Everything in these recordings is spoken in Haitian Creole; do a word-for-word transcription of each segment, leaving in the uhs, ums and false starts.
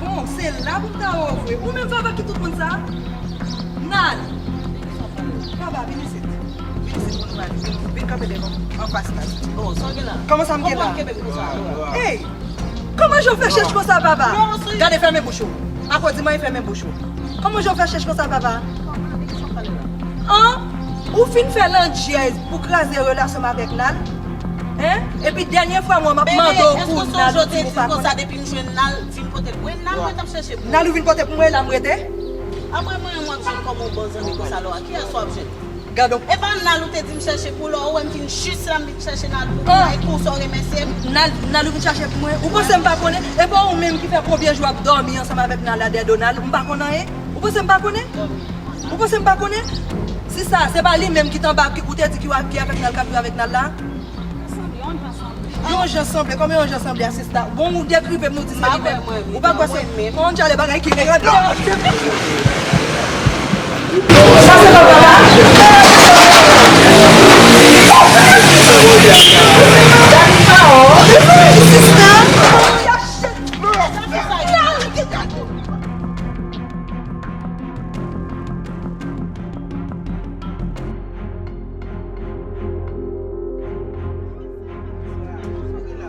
Bon, se la pou m ta wè w vre. Ou menm Vava ki tout moun sa? Nal! Vava, vin isit. Vin isit pou nou pale. Vin, vin kanpe devan m, anfas Nal. Oh, sa w gen la? Kòman sa m gen la? Kòman w kenbe m konsa? Ey! Kòman jan w fè chèch konsa, Vava? Non, se... Gade, fèmen bouch ou. Akoz di mwen fèmen bouch ou. Kòman jan w fè chèch konsa, Vava? An? Ou fin fè landjèz pou kraze relasyon m avèk Nal? Hen? Epi dènye fwa m wè m ap mande w pou Nal, ou di m ou pa konnen. Bebe, èske w sonje w te di m konsa depi m jwenn Nal, vin kote mwen? Nal mwen t ap chèche pou ou. Nal ou vin kote pou mwen, la m rete? Apre mwen, mwen ap jwenn kòman w bon zanmi konsa lò a. Kiyès w ap jwenn? Gade yon... E pa Nal ou te di m chèche pou lò, ou wè m fin jis la, m vin chèche Nal pou ou, e pou sa w remèsye m? Nal, Nal ou vin chache pou mwen? Ou panse m pa konnen? E pa ou menm ki fè konbyen jou ap dòmi ansanm avèk Nal la dèyè do Nal? M pa konn anyen? Ou panse m pa konnen? Ou panse m pa konnen? Sista, se pa li menm ki t anba, ki, ou te di ki w ap, ki avèk Nal, k ap viv avèk Nal la? Yon jan sanble, kòman yon jan sanble a, sista? Bon, ou dekrive m, nou di se li menm. Ou pa kwè se yon jan de bagay ki grandè. Sa se papa la? Sista.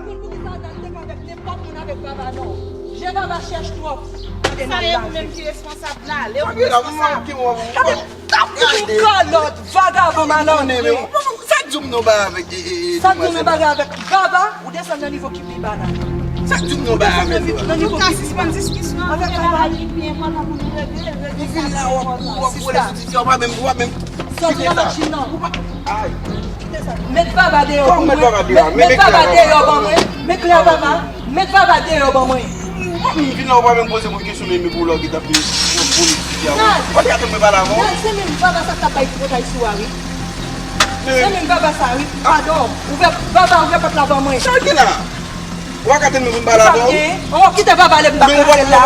Konn poukisa Nal te ka avèk nenpòt moun avèk Vava non. Je Vava chèch twòp. Tande Nal la. Sa e ou menm ki responsab Nal, e ou ki responsab. Gade, tap yon kalòt, vagabon malandren. Sa k di w m nan bagay avèk, e, e, e... Sa k di w nan bagay avèk Vava? Ou desann nan nivo ki pi ba la. Sa k di w m nan bagay avèk Vava? Ou desann nan nivo ki pi ba. Nou ka sispann diskisyon an, nou gen bagay ki pi enpòtan pou nou regle, regle sa ki enpòtan. Ou vin la, w ap, w ap, w ap rele sou ti fi a, w pa menm, w pa menm. Sòti nan machin nan. Ay. Met Vava deyò pou mwen. Met Vava deyò ban mwen. Met klè Vava. Met Vava deyò ban mwen. Ou pa menm vin la, ou pa menm poze mwen kesyon, men, men pou lògèt ap vin pou ti fi a. Ou pa t ka tann mwen pale avè w? Nal, se menm Vava sa k t ap bay tripotay sou a, wi. Se menm Vava sa, wi. Padon. Ouvè, Vava, ouvè pòt la ban mwen. Sa w gen la? Ou pa ka tann mwen pou m pale avè w? Ou kite Vava ale, m pa ka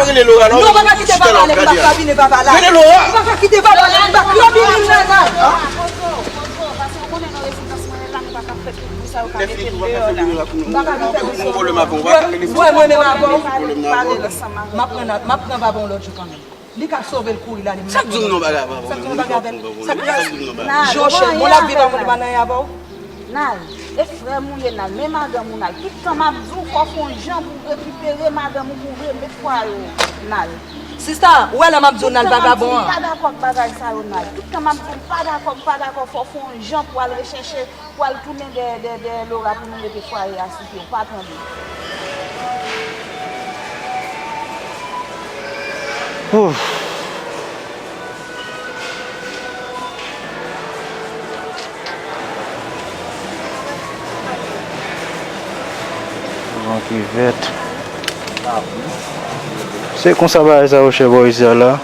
rele la. Non, ou pa ka kite Vava ale, m pa ka vini Vava la. Rele Laura. Ou pa ka kite Vava ale, m pa ka vini la, Nal. Poze w, poze w, paske ou konnen nan rezidans mwen la, nou pa ka fè tout bri sa yo ka mete m deyò la. M pa ka vin fè bri sa. Ou wè mwen menm avè w. M ap pran, m ap pran Vava yon lòt jou kanmenm. Li ka sove l kouri la, li menm. Sa k di w m nan bagay avè w? Sa k di w nan bagay avè l? Sa k di w nan bagay avè w? Nal, ou pa gen anyen avè l. Nal, e frè m ou ye, Nal, men madanm ou, Nal. Tout tan m ap di w, fò w fè yon jan pou w rekipere madanm ou, pou w remèt fwaye w, Nal. Sista, ou wè lè m ap di w Nal vagabon an? Tout tan m ap di w m pa dakò ak bagay sa yo, Nal. Tout tan m ap di w m pa dakò, m pa dakò, fò w fè yon jan pou w al rechèche, pou w al tounen dèyè, dèyè, dèyè Laura pou nou mete fwaye a sou pye, ou pa tande. Ouf. Van ki vèt. Se konsa bagay sa yo chè bò isi a la.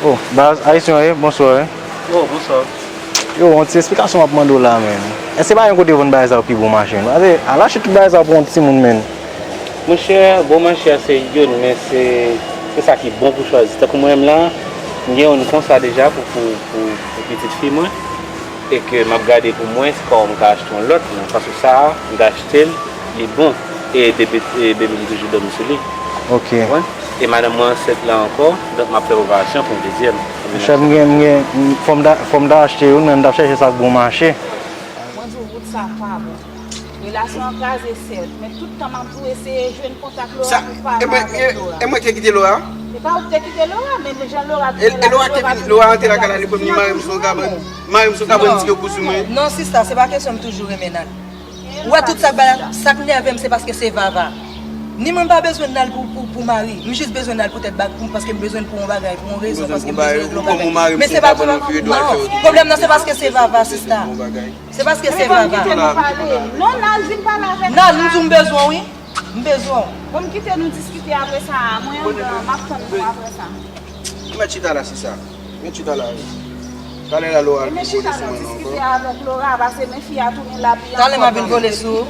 Oh, baz, Ayisyen w ye? Bonswa, wi. Oh, bonswa. Yo, yon ti esplikasyon m ap mande w la, menn. Èske pa gen kote yo vann bagay sa yo pi bon mache, menn? Paske al achte tout bagay sa yo pou yon timoun, menn. Monchè, bon mache a se youn, men se, se sa ki bon pou chwazi. Tankou mwen menm la, m gen youn konsa deja pou, pou, pou, pou pitit fi mwen. E ke m ap gade pou mwen si kòman m ka achte yon lòt, nan sans sa a, m ka achte l, li bon. E bebe, e bebe m toujou dòmi sou li. Ok. Ou konprann? E madanm mwen ansent la ankò, donk m ap fè preparasyon pou yon dezyèm. Monchè, m gen, m gen, m, fò m ta, fò m ta achte youn, men m t ap chèche sa k bon mache. Mwen di w wout sa pa bon. Relasyon an kraze, sèt, men tout tan m ap di w eseye jwenn kontak Laura pou w pale avèk Laura. E mwen ki te kite Laura? E pa ou ki te kite Laura, men jan Laura te vin la, Laura te vin, Laura antre lakay la, li pran m, li mare m sou yon kabann. Mare m sou yon kabann, di ke w kou sou mwen. Non, sista, se pa kesyon m toujou renmen Nal. Ou wè tout sa k bay la, sa k nève m, se paske se Vava. Ni mwen m pa bezwen Nal pou, pou, pou mari, m jis bezwen Nal poutèt bag, pou, paske m bezwen l pou yon bagay, pou yon rezon, paske m bezwen l pou yon bagay. Men se pa tout, non, pwoblèm nan se paske se Vava, sista. Se paske se Vava. Non, Nal, vin pale avèk nou. Nal, m di w m bezwen w, wi. M bezwen w. Bon, m kite nou diskite apre sa. Mwen anndan, m ap tann nou apre sa. Ou mèt chita la, sista. Mèt chita la, wi. Talè la, Laura ap vin vole sou mwen la ankò. Talè m ap vin vole sou ou.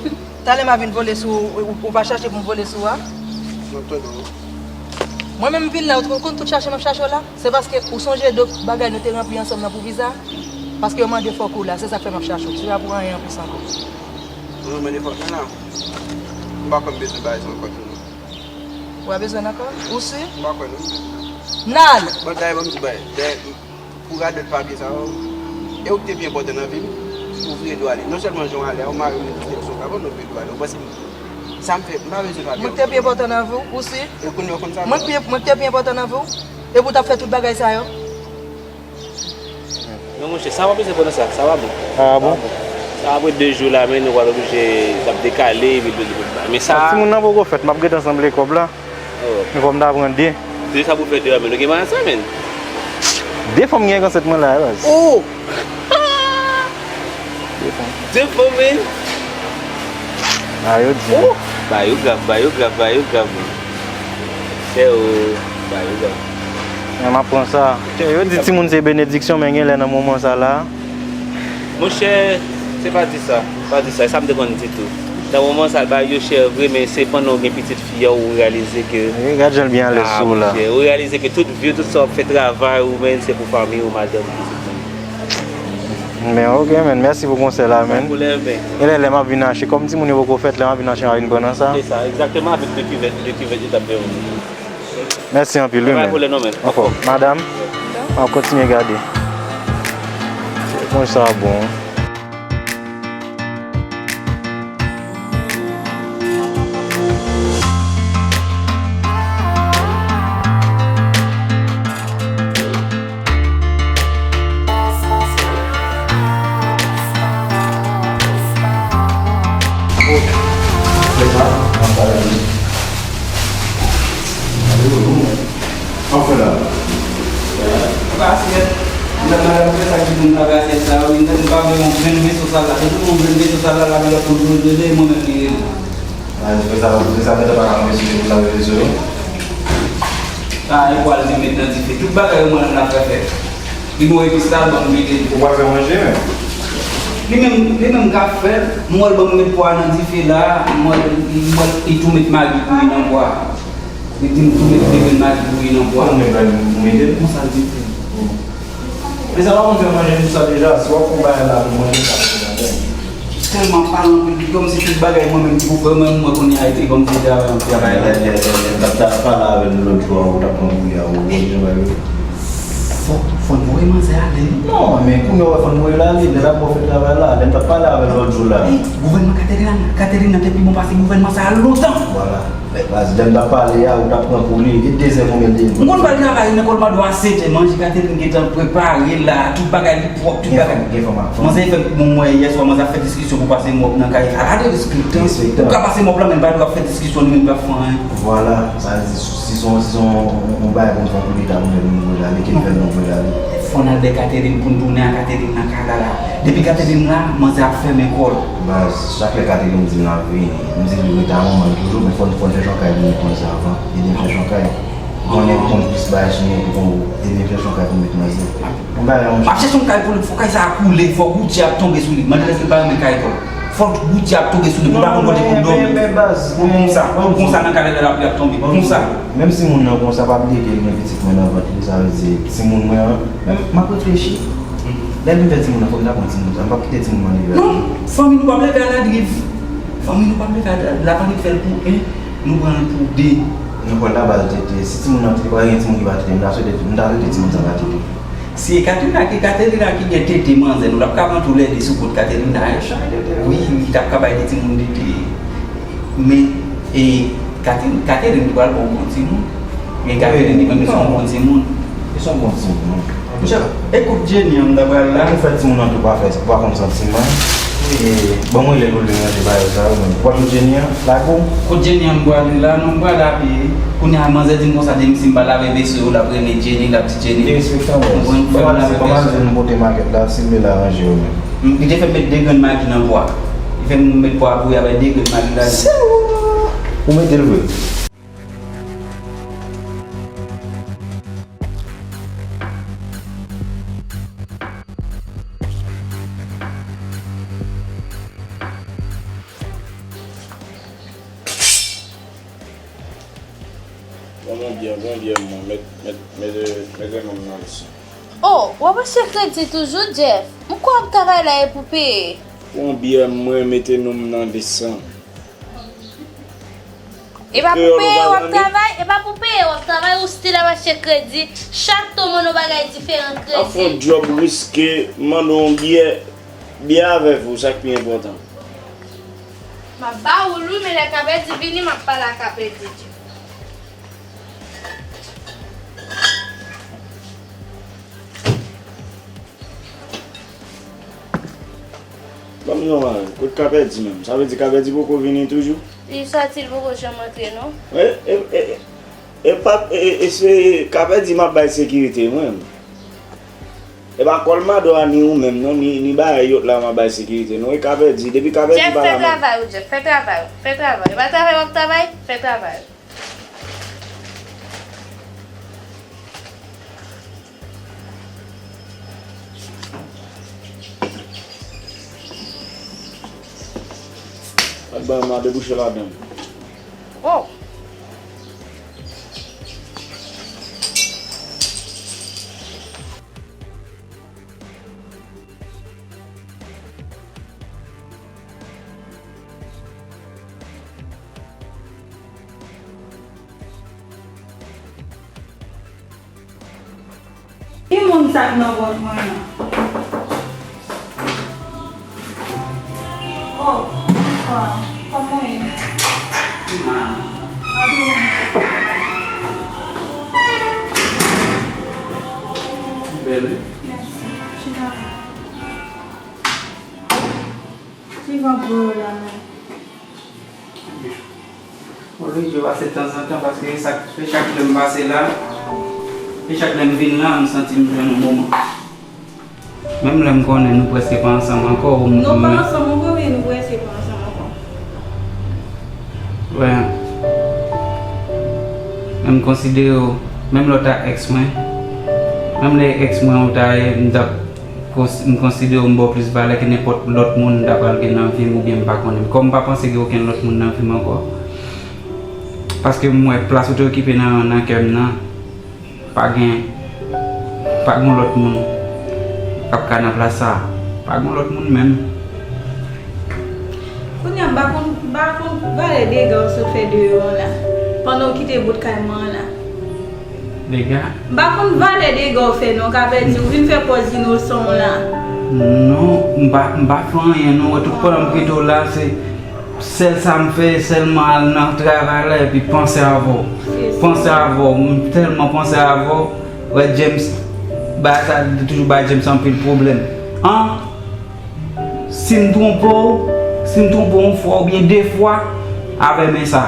Talè m ap vin vole sou ou. Ou, ou pa chache pou m vole sou ou a? Non, tande w. Mwen menm m vin la, ou konn tout chache m ap chache w la? Se paske ou sonje de bagay nou te ranpli ansanm nan pou viza? Paske yo mande fòk ou la, se sa k fè m ap chache w. Se pa pou anyen anplis ankò. Mwen mande kòb mwen la. M pa kwè m bezwen bagay sa ankò tou non. Ou pa bezwen l ankò? Ou si? M pa kwè non m bezwen l. Nan! Bon, dayè ban m di w bagay. Dayè, pou radòt papye sa yo, e ou ki te pi enpòtan nan vi m, ou vire do ale. Non sèlman jan w ale a, ou mare m nan ti tèl sou kaba, nou vire do ale. Ou panse m, sa m fè, m pa bezwen papye. Mwen ki te pi enpòtan nan vi w, ou si? E kounye a w konn sa? Mwen ki, mwen ki te pi enpòtan nan vi w? Epi w t ap fè tout bagay sa yo? Non, monchè, sa pa bezwen pran nan sa, sa pa bon. Ah bon? Sa apre de jou la, men nou pral oblije, l ap dekale, epi l, men sa. Timoun nan poko fèt, m ap gentan sanble kòb la. Oh. Men fò m ta pran de. Se sa pou fè de a, men nou gen malad sa, men. De fanm gen ansent mwen la, baz. Oh! De fanm. De fanm, men. Ah, yo di. Oh! Ba yo grav, ba yo grav, ba yo grav, men. Chè o, ba yo grav. Men m ap pran sa. Yo di timoun se benediksyon, men gen lè nan moman sa la. Monchè, se pa di sa, pa di sa, e sa m te konn di tou. Nan moman sa, bagay yo chè vre, men se pandan w gen pitit fi a, ou reyalize ke. Gad jan l byen alèz sou ou la. Monchè, ou reyalize ke tout vi w, tout sa w ap fè, travay ou, men se pou fanmi ou, madanm, pitit ou. Men ok, men, mèsi pou konsèy la, men. Pa pwoblèm, men. E lè, lè m ap vin achte, kòm timoun yo poko fèt, lè m ap vin achte, m ap vin pran nan sa. Se sa, egzakteman, avèk de kivèt, de kivèt yo t ap benyen. Mèsi anpil, wi, men. Pa pwoblèm non, men. Anfòm. Madanm, an kontinye gade. Bon, sa bon. Anfen la. Pasyans. Madanm, se sa ki pou nou lave asyèt sa yo, wi, nou pa vle yon grenn veso sal la. Se pou yon grenn veso sal la, lave lòt moun pou nou jete, e mwen menm ki rele. Ah, se sa, se sa, mèt pa ka anpeche pou lave veso yo. Ah, e pwal li met nan dife. Tout bagay yo mwen menm la fè fè. Li mwen epis la, ban m vide. Ou pral fè manje, men? Li menm, li menm k ap fè l, m wè l ban m met pwa nan dife la, m wè l, m wè l, li tou met magi bouyi nan pwa. Li di m tou met de grenn magi bouyi nan pwa. Ou met magi bouyi? Konsa l di m. Men sa pa konn fè manje konsa deja, si w ap fè yon bagay la pou manje, sa pou manje. Tèlman pale anpil, li kòmsi tout bagay mwen menm ki pou fè, mwen, mwen kounye a, e kòmsi se avè yon travay la. Lè, lè, lè, lè, lè, t ap, t ap pale avè l lòt jou a, ou t ap pran koulye a, ou konn jan bagay yo. Fò, fò n voye manzè ale, non? Non, men kounye a, fò n voye l ale, lè l ap fè travay la, lè n t ap pale avè l lòt jou la. Ey, gouvènman Katerina, Katerina te pi bon pase gouvènman sa a lontan. Vwala. Baz, lè m t ap pale a, ou t ap pran pou li. E de zè konbyen l te ye? M konn pral travay nan kòl mande w a sèt è, manje Katerine gentan prepare la, tout bagay li pwòp, tout bagay. Gen fanm, gen fanm ak fanm. Manzè fè, bon, m wè yè swa, manzè ap fè diskisyon pou pase mòp nan kay. Ala de respektan. Respektan. Ou ka pase mòp la, men l pa dwe ap fè diskisyon, li menm li p ap fè anyen. Vwala, sa vle di, si se yon, si se yon, yon bagay pou n fè pou leta, pou n fè l, nou voye l ale, ke l fè l, nou voye l ale. Fò n al dèyè Katerine pou n tounen a Katerine nan kay la la. Depi Katerine la, manzè ap fèmen kò l. Baz, chak lè Katerine di l n ap vini, m di l rete a manman l toujou, men fò n, fò n chèche yon kay pou met manzè avan. Ede m chèche yon kay. Ou konnen m konn plis bagay sou mwen pou konn ede m chèche yon kay pou met manzè. Yon bagay yon. M ap chèche yon kay pou li, fò kay sa a koule, fò goutye ap tonbe sou li. Mande l èske l pa renmen kay kò l. Fò goutye ap tonbe sou li, pou l pa konn kote pou l dòmi. Pou konsa, pou konsa nan kay la, lapli ap tonbe, pou konsa. Menm si moun nan konsa, pa bliye ke l gen pitit mwen nan vant li, sa vle di, timoun mwen an, menm m ap reflechi. Lè l vin fè timoun nan, fòk m ta pran timoun sa. M p ap kite timoun mwen leve a. Non, fanmi nou p ap leve a la driv. Fanmi nou p ap leve a la, la fanmi fè l pou en, nou pran l pou de. Nou pran l la baz tete. Si timoun nan te pa gen timoun ki pa tete, m ta swete, m ta swete timoun sa pa tete. Si e Katerina ki, Katerina ki gen tete manzè, nou t ap ka pran toulède sou kont Katerina, e chay tete, wi, li t ap ka bay de timoun tete. Men, e, Katerina, Katerina ki pral bon bon timoun. Men Katerina li menm li se yon bon timoun. Li se yon bon timoun, wi. Monchè, e kout Jenny an m ta pral la. Ou fè timoun nan tou pa fè, pa konn santiman. E, bon, mwen lè nou vle ranje bagay sa yo, men. Ou pa tout Jenny an? Lagou. Kot Jenny an m pral la, non, m pral apiye. Kounye a, manzè di m konsa, di m si m pa lave veso yo, l ap rele Jenny, l ap di Jenny. Derespektan, baz. Konprann, fè m lave veso. Kòman di nou pote makèt la, si l vle l aranje yo menm. M, li te fè m met de grenn magi nan pwa. Li fè m met pwa bouyi avèk de grenn magi ladan. Ou mete l vre? Ban mwen byè, ban mwen byè, mwen, mèt, mèt, mèt, mèt renmen m nan lisi. Oh, w ap achte kredi toujou, Jeff? M kwè w ap travay la e pou peye. Pran yon byè, mwen mete non m nan lis lan. E pa pou peye w ap travay, e pa pou peye w ap travay, ou still ap achte kredi. Chak tan w mande yon bagay diferan, kredi. Ap fè yon djòb riske, mande yon byè, byè avèk ou, sa k pi enpòtan. M ap ba ou l wi, men lè Kapèdi vini, m ap pale ak Kapèdi. Ban m yon mari, kot Kapèdi menm? Sa vle di Kapèdi poko vini toujou? Li sòti, li poko janm antre non. E, e, e, e, e pa, e, e, e se Kapèdi m ap bay sekirite mwen. E pa kòlmado a ni ou menm non, ni, ni bagay yòt la m ap bay sekirite non. E Kapèdi, depi Kapèdi pa la menm. Jeff, fè travay ou, Jeff, fè travay ou, fè travay. E pa travay w ap travay, fè travay ou. Al ban m a debouche ladan. Oh! Ki moun sa k nan vant mwen an? Oh, bonswa. Kòman w ye? Mal. Anpil. Bèl, wi. Mèsi. Chita. Ki van pran w la menm? Bon, Lidjo pase tanzantan, paske se chak, se chak lè m pase la, se chak lè m vin la, m santi m jwenn yon moman. Menm lè m konnen nou prèske pa ansanm ankò, ou m... Non, pa ansanm ankò, men nou prèske pa ansanm ankò. Wè. Men m konsidere w, menm lè w ta èks mwen, menm lè èks mwen ou ta ye, m t ap kons-, m konsidere w, m ba w plis valè ke nenpòt lòt moun m ta pral gen nan vi m oubyen m pa konnen. Kòm m pa panse gen okenn lòt moun nan vi m ankò, paske m wè plas ou te okipe nan, nan kè m nan, pa gen, pa gen lòt moun k ap ka nan plas sa a. Pa gen lòt moun menm. Kounye a, m pa konn, m pa konn valè dega w sot fè deyò an la, pandan w kite bout kay mwen an la. Dega? M pa konn valè dega w fè non, Kapèdi, ou vin fè pòz inosan w la. Non, m pa, m pa fè anyen non. Wè, tout pandan m kite w la, se sèl sa m fè, sèlman al nan travay la epi panse avè w. Se sa. Panse avè w, m tèlman panse avè w. Wè, James, bagay sa toujou bay James anpil pwoblèm. An, si m twonpe w, si m twonpe w yon fwa oubyen de fwa, avè men sa,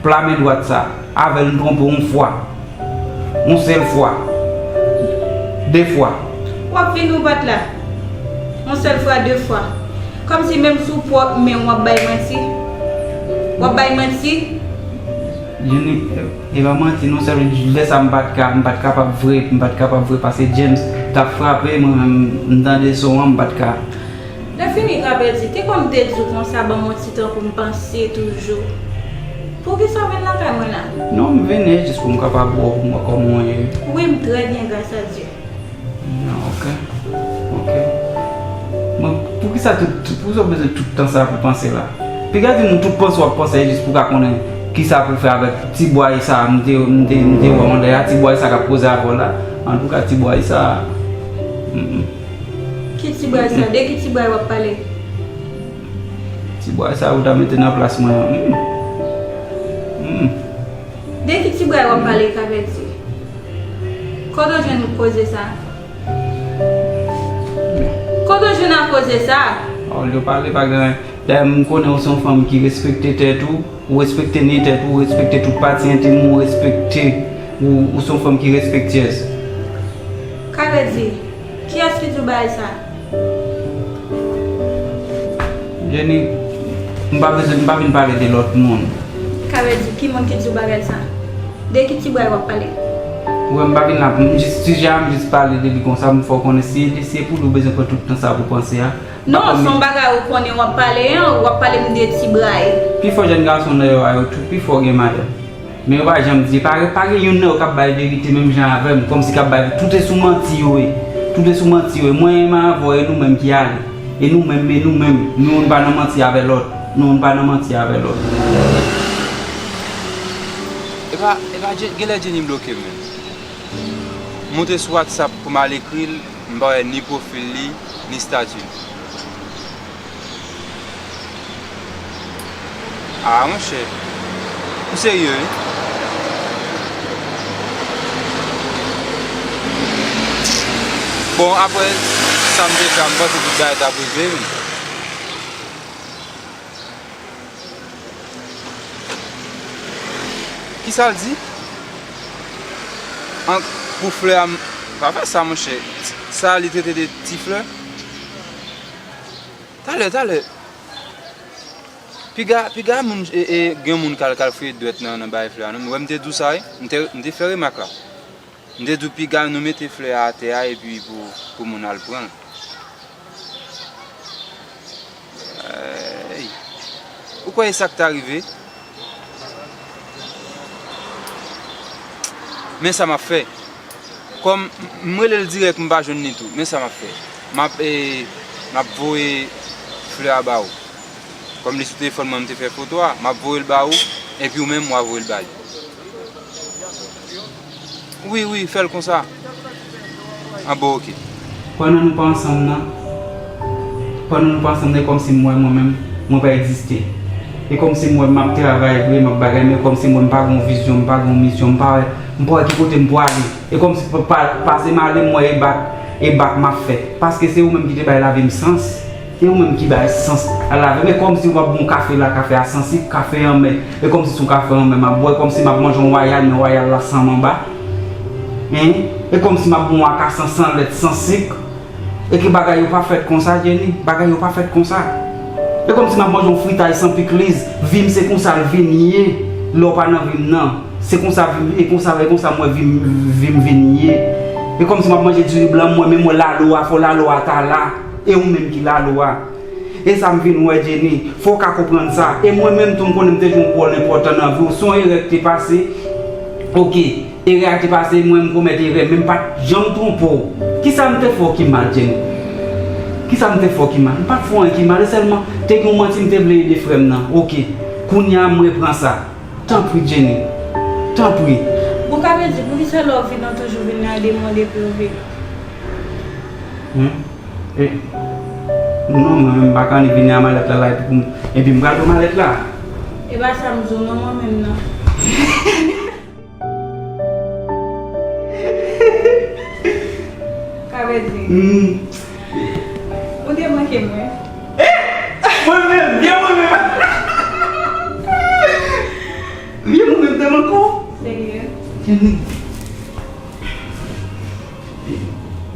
pla men dwat sa, avè l m twonpe w yon fwa, yon sèl fwa, de fwa. W ap vin ou pa t la. Yon sèl fwa, de fwa. Kòmsi menm sou pwòp men w ap bay manti. W ap bay manti. Jenny, e pa manti non, sèl lè sa m pa t ka, m pa t kapab vre, m pa t kapab vre, paske James t ap frape, mwen menm, m tande son an, m pa t ka. Lèfini, Kapèdi, te konn te di w konsa, ban m yon ti tan pou m panse toujou. Poukisa w vin lakay mwen la? Non, m vini jis pou m kapab wè w, pou m wè kòman w ye. Wi, m trè byen, gras a Dye. Non, ok. Ok. Bon, poukisa tout, tout, poukisa w bezwen tout tan sa pou panse la? Piga di moun tout panse w ap panse jis pou w ka konnen kisa pou fè avèk ti bway sa a m te, m te, m te wè w anndan a, ti bway sa k ap koze avè w la. Antouka, ti bway sa a. Mm, mm. Ki ti bway sa? De ki ti bway w ap pale? Ti bway sa a ou ta mete nan plas mwen an. Mm. Mm. De ki ti bway w ap pale, Kapèdi? Kote w jwenn koze sa? Kote w jwenn ak koze sa? Olye w pale pa gen anyen. Dayè, m konnen w se yon fanm ki respekte tèt ou, ou respekte ni tèt ou, ou respekte tout pati entim ou, ou respekte, ou, ou se yon fanm ki respektyèz. Kapèdi, kiyès ki di w bagay sa? Jenny, m pa bezwen, m pa vin pale de lòt moun. Kapèdi, ki moun ki di w bagay sa? De ki ti bway w ap pale? Ou wè m pa vin la pou m jis, sijè a m jis pale de li konsa, m fè w konnen si, si e pou li w bezwen pran tout tan sa pou panse a. Non, se yon bagay ou konnen w ap pale an, w ap pale m de ti bway. Pifò jèn gason dèyè w a yo tou, pifò gen madanm. Men yo pa janm di, pa, pa gen youn nan yo k ap bay verite menm jan avè m, kòmsi k ap bay, tout e sou manti yo ye. Tout e sou manti yo ye. Mwen menm avè w e nou menm ki ale. E nou menm, e nou menm, nou youn pa nan manti avè lòt. Nou youn pa nan manti avè lòt. Epa, epa, Je- genlè Jenny bloke m menm. M monte sou WhatsApp pou m al ekri l, m pa wè ni pwofil li, ni stati l. Ah, monchè. Ou serye, wi? Bon, apre sa m te fè a, m panse tout bagay t ap regle, wi. Kisa l di? An, pou flè a, m pa fè sa, monchè. Sa li trete de ti flè? Talè, talè. Piga, piga moun, e, e, gen moun k al, k al fouye dwèt nan, nan bay flè a, non? Ou wè m te di w sa, wi. M te, m te fè remak la. M te di w piga nou mete flè a atè a epi pou, pou moun al pran l. Ey! Ou kwè e sa k ta rive? Men sa m ap fè. Kòm m rele l dirèk, m pa jwenn li tou. Men sa m ap fè. M ap, e, m ap voye flè a ba ou. Kòm li sou telefòn mwen, m te fè foto a, m ap voye l ba ou, epi ou menm, w a voye l ba li. Wi, wi, fè l konsa. Ah, bon, oke. Pandan nou pa ansanm nan, pandan nou pa ansanm nan, e kòmsi m wè mwen menm, mwen pa egziste. E kòmsi m wè m ap travay vre, m ap bagay, men kòmsi m wè m pa gen yon vizyon, m pa gen yon misyon, m pa wè, m pa wè ki kote m pwale. E kòmsi pa, pa, pase m ale, m wè e bak, e bak m ap fè. Paske se ou menm ki te bay lavi m sans. E ou menm ki bay sans a lavi m. E kòmsi w ap bon kafe la, kafe a san sik, kafe anmè. E kòmsi se yon kafe anmè m ap bwè, kòmsi m ap manje yon wayal, men wayal la san manba. Hein? E kòmsi m ap bon akasan san lèt, san sik. E ke bagay yo pa fèt konsa, Jenny. Bagay yo pa fèt konsa. E kòmsi m ap manje yon fritay san pikliz. Vi m se konsa l vin ye. Lè w pa nan vi m nan. Se konsa vi m, e konsa, e konsa m wè vi m, vi m vin ye. E kòmsi m ap manje diri blan, m wè, men m wè lalo a, fò lalo a ta la. E ou menm ki lalo a. E sa m vin wè, Jenny, fò w ka konprann sa. E mwen menm tou, m konnen m te jwe yon wòl enpòtan nan vi w. Se yon erè ki te pase. Oke, erè a te pase, mwen m komèt erè, men m pa t janm twonpe w. Kisa m te fè w ki mal, Jenny? Kisa m te fè w ki mal? M pa t fè w anyen ki mal, e sèlman te gen yon manti m te vle ede frè m nan. Oke, kounye a m repran sa. Tanpri, Jenny. Tanpri. Bon, ka vle di, poukisa lè w vin, ou toujou vin nan de mond epi w vin? Hein? E, non, mwen menm, m pa ka annik vini a malèt la, la, epi pou m, epi m pral pran malèt la. E pa sa m di w, non, mwen menm, non. Ka vle di. Hmm. Ou te manke mwen. Mwen menm, byen mwen menm. Byen mwen menm te manke w. Serye? Jenny.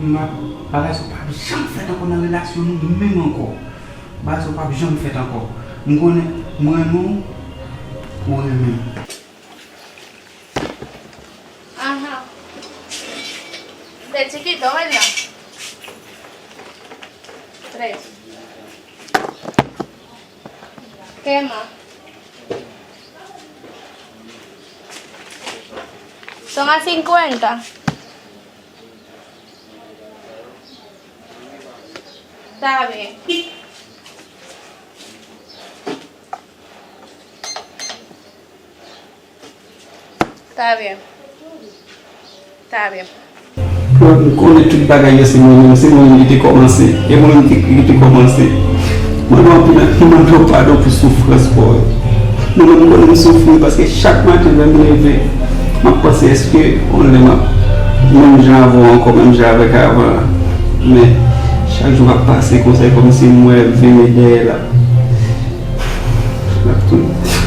M ap, bagay sa p ap janm fèt ankò nan relasyon nou menm ankò. Bagay sa p ap janm fèt ankò. M konnen, m renmen w, ou renmen m. Aha. Bèl ti kito, wè la. Tres. Kema. Son a cincuenta. Está bien. Está bien. Está bien. Bon, m konnen tout bagay yo se mwen menm, se mwen menm ki te kòmanse. E mwen menm ki, ki te kòmanse. Mwen anpil, mwen anpil padon pou soufrans pa w yo. Mwen menm m konnen m soufri paske chak maten lè m leve, m ap panse èske yon lè m ap menm jan avè w ankò, menm jan avèk avan an. Men, chak jou k ap pase konsa, e kòmsi m wè veye dèyè l ap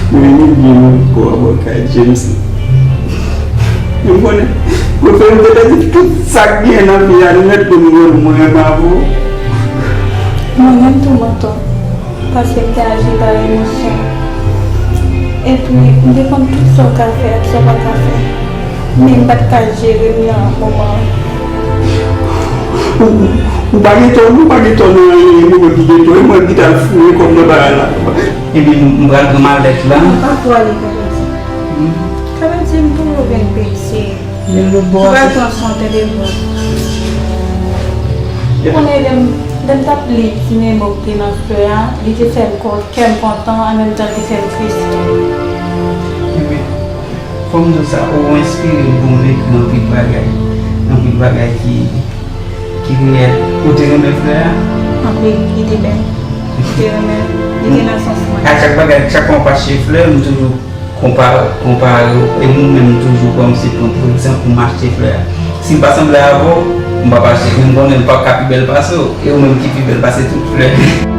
Mwen imilye mwen pou w avoka James. Mwen konnen, mwen fè mwen te pèdi tout sa k gen nan vi a nèt pou m jwenn mwen renmen avè w. Mwen menm tou m antò, paske m te aji pa emosyon. Epi, m te konn tout sa w ka fè ak sa w pa ka fè. Men m pa t ka jere m nan moman an. Ou, ou, ou pa gen tò, non, ou pa gen tò nan anyen, e mwen menm ki gen tò, e mwen ki t al foure kò m nan bagay la. Ebyen, m, m pral pran malèt la. Non, pa pwale, Kabèdi. Hmm? Kabèdi, m toujou vin piti. Men lòt bò a, m pral pran swen telefòn. Ou konnen lè m, Lè m t ap li ti memo ki te nan flè a, li te fè m kon- kè m kontan, an menm tan li te fè m tris. Ebyen, fò m di w sa, ou enspire m pou m ekri anpil bagay, anpil bagay ki, ki reyèl. Ou te renmen flè a? Anpil, li te bèl. Li te renmen, li te nan sans mwen. A chak bagay, chak fwa m achte flè, m toujou konpare, konpare w. E mwen menm, m toujou kòmsi pran pou egzanp pou m achte flè a. Si m pa sanble avè w, m p ap achte. Men m konnen m p ap ka pi bèl pase w. E ou menm ki pi bèl pase tout flè.